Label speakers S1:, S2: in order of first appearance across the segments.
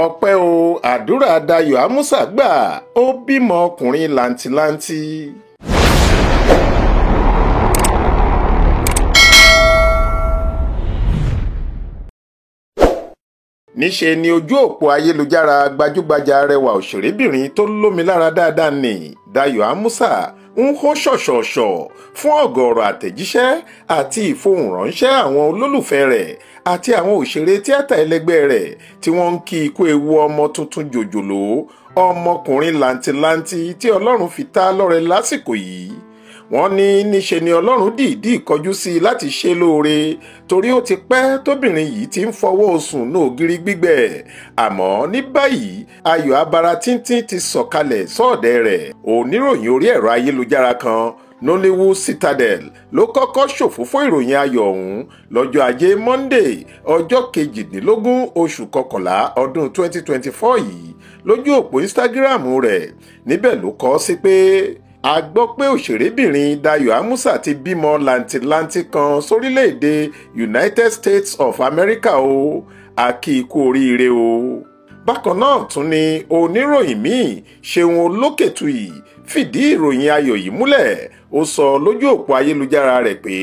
S1: Ọpẹ́ o, àdúrà Dayọ̀ Amusa gbà, ó bímọ ọkùnrin làǹtìlanti. Níṣe ni ojú òpó ayélujára gbajúgbajà rẹwà òṣèrébìnrin tó lómi lára dáadáa ní Dayọ̀ Amusa ń hó ṣọ̀ṣọ̀ṣọ̀ fún ọ̀gọ̀ọ̀rọ̀ àtẹ̀jíṣẹ́ àti ìfohùnránṣẹ́ àwọn olólùfẹ́ rẹ̀ àti àwọn òṣèré tíátà ẹlẹgbẹ́ rẹ̀ tí wọ́n ń kí ikú ewu ọmọ tuntun jòjòló, ọmọkùnrin làǹtìlanti tí Ọlọ́run fi ta lọ́rẹ lásìkò yìí. Wọ́n ní níṣe ni Ọlọ́run dìídì kọjú sí i láti ṣe lóore, torí ó ti pẹ́ tóbìnrin yìí ti ń fọwọ́ sùn ní ògiri gbígbẹ. Àmọ́ ní báyìí, ayọ̀ abara tíntín ti sọ̀kalẹ̀ sọ́ọ̀dẹ̀ rẹ̀. Oníròyìn orí ẹ̀rọ ayélujára kan, Nollywood Citadel, ló kọ́kọ́ ṣòfófó ìròyìn ayọ̀ ọ̀hún lọ́jọ́ Ajé Monday, ọjọ́ 18 oṣù kọkànlá ọdún 2024 yìí lójú òpó Instagram rẹ̀. Níbẹ̀ ló kọ sí pé a gbọ́ pé òṣèrébìnrin Dayọ̀ Amusa ti bímọ làǹtìlanti kan sórílẹ̀-èdè United States of America o, a kí i kú oríire o. Bákan náà tún ni oníròyìn míì Ṣeun Olókètuyì fìdí ìròyìn ayọ̀ yìí múlẹ̀. Ó sọ lójú òpó ayélujára rẹ̀ pé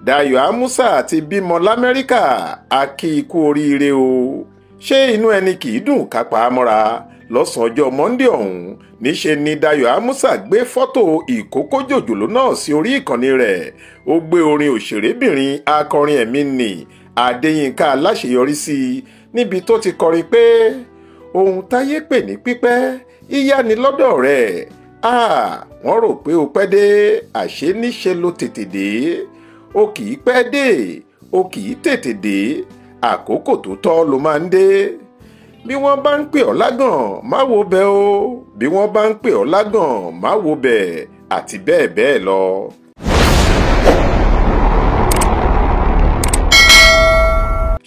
S1: Dayọ̀ Amusa ti bímọ l'Amẹ́ríkà, a kí i kú oríire o. Ṣé inú ẹni kì í dùn ká pa á mọ́ra? Lọ́sàn-án ọjọ́ Monday ọ̀hún, níṣe ni Dayọ̀ Amusa gbé fọ́tò ìkókó jòjòló náà sí orí ìkànnì rẹ̀. Ó gbé orin òṣèrébìnrin akọrin ẹ̀mí nì Adéyínká Aláṣeyọrí sí i níbi tó ti kọrin pé ohun táyé pè ní pípẹ́ yíyá ni lọ́dọ̀ rẹ̀. Wọ́n rò pé o pẹ́ dé, àṣé níṣe ló tètè dé. O kì í pẹ́ dé, o kì í tètè dé, àkókò tó tọ́ ló máa ń dé. Bí wọ́n bá ń pè ọ́ lágàn, má wo bẹ̀ o. Bí wọ́n bá ń pè ọ́ lágàn, má wo bẹ̀, àti bẹ́ẹ̀ bẹ́ẹ̀ lọ.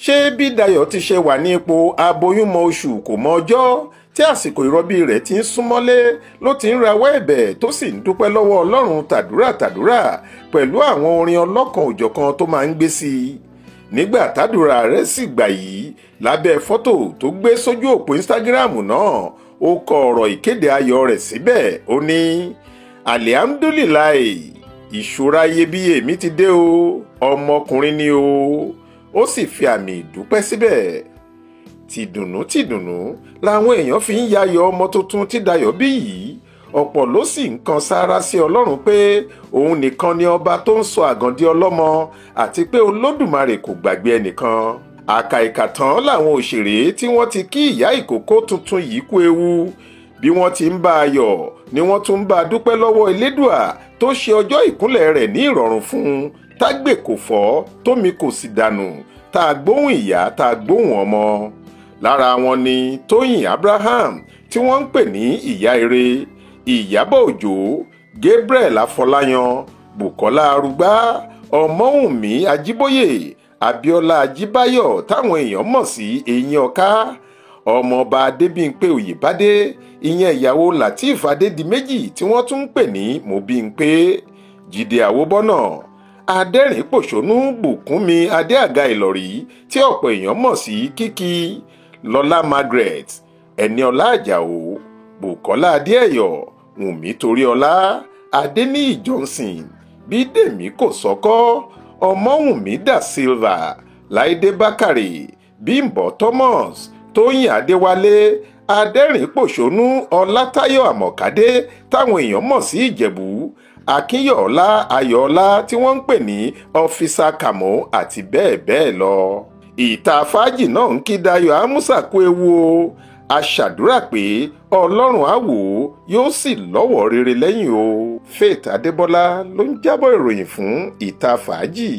S1: Ṣé bí Dayọ̀ ti ṣe wà ní ipò aboyúnmọ oṣù kò mọ ọjọ́ tí àsìkò ìrọbí rẹ̀ ti ń súnmọ́lé ló ti ń rawọ́ ẹ̀bẹ̀ tó sì ń dúpẹ́ lọ́wọ́ Ọlọ́run tàdúrà tàdúrà pẹ̀lú àwọn orin ọlọ́kan òjọ̀kan tó máa ń gbé sí i. Nígbà tàdúrà rẹ̀ sì gbà yìí, lábẹ́ fọ́tò tó gbé sójú òpó Instagram náà, ó kọ ọ̀rọ̀ ìkéde ayọ̀ rẹ̀ síbẹ̀. Ó ní alihamdulilayi, ìṣúra iyebíye mi ti dé o, ọmọkùnrin ni o. Ó sì fi àmì ìdúpẹ́ síbẹ̀. Tìdùnnú tìdùnnú làwọn èèyàn fi ń yayọ̀ ọmọ tuntun tí Dayọ̀ bí yìí. Ọ̀pọ̀ ló sì ń kan sáárá sí Ọlọ́run pé òun nìkan ni ọba tó ń sọ àgàndí ọlọ́mọ, àti pé Olódùmarè kò gbàgbé ẹnìkan. Àkàìkà tán làwọn òṣèré tí wọ́n ti kí ìyá ìkókó tuntun yìí kú ewu. Bí wọ́n ti ń bá a yọ̀ ni wọ́n tún ń bá a dúpẹ́ lọ́wọ́ Elédùà tó ṣe ọjọ́ ìkúnlẹ̀ rẹ̀ ní ìrọ̀rùn fún un, tágbè kò fọ́, tómi kò sì dànù, tá a gbóhùn ìyá, tá a gbóhùn ọmọ. Lára wọn ni Tóyìn Abraham tí wọ́n ń pè ní Ìyá Ire, Ìyábọ̀ Òjó, Gabriel Afọláyan, Bùkọ́lá Arúgbá, Ọmọ́wùnmí Ajíbóyè, Abíọ́lá Ajíbáyọ̀ táwọn èèyàn mọ̀ sí Eyín Ọ̀ká, Ọmọọba Adébímpé Oyèbádé, ìyẹn ìyàwó Lateef Adédìméjì tí wọ́n tún ń pè ní Mobímpé, Jídé Àwòbọ́nà, Adẹ́rìn-pòṣónú Bùkúnmi Adéàga Ìlọ̀rí tí ọ̀pọ̀ èèyàn mọ̀ sí Kíkí, Lọ́lá Margaret, Ẹniọlá Àjàó, Bùkọ́lá Adéẹ̀yọ̀, Wùnmí Toríọlá, Adéníyì Johnson, Bídèmí Kòsọ́kọ́, Ọmọ́wùnmí Da Silva, Láìdé Bákàrè, Bímbọ́ Thomas, Tóyìn Adéwálé, Adẹ́rìn-pòṣónú Ọlátayọ̀ Àmọ̀kádé táwọn èèyàn mọ̀ sí Ìjẹ̀bú, Akínyọ̀ọ́lá Ayọ̀ọ́lá tí wọ́n ń pè ní Ọ́físà Kàmó àti bẹ́ẹ̀ bẹ́ẹ̀ lọ. Ìta fàájì náà ń kí Dayọ̀ Amusa kú ewu o. A ṣàdúrà pé Ọlọ́run á wò ó, yóò sì lọ́wọ́ rere lẹ́yìn o. Faith Adébọ́lá ló ń jábọ̀ ìròyìn fún Ìta Fàájì.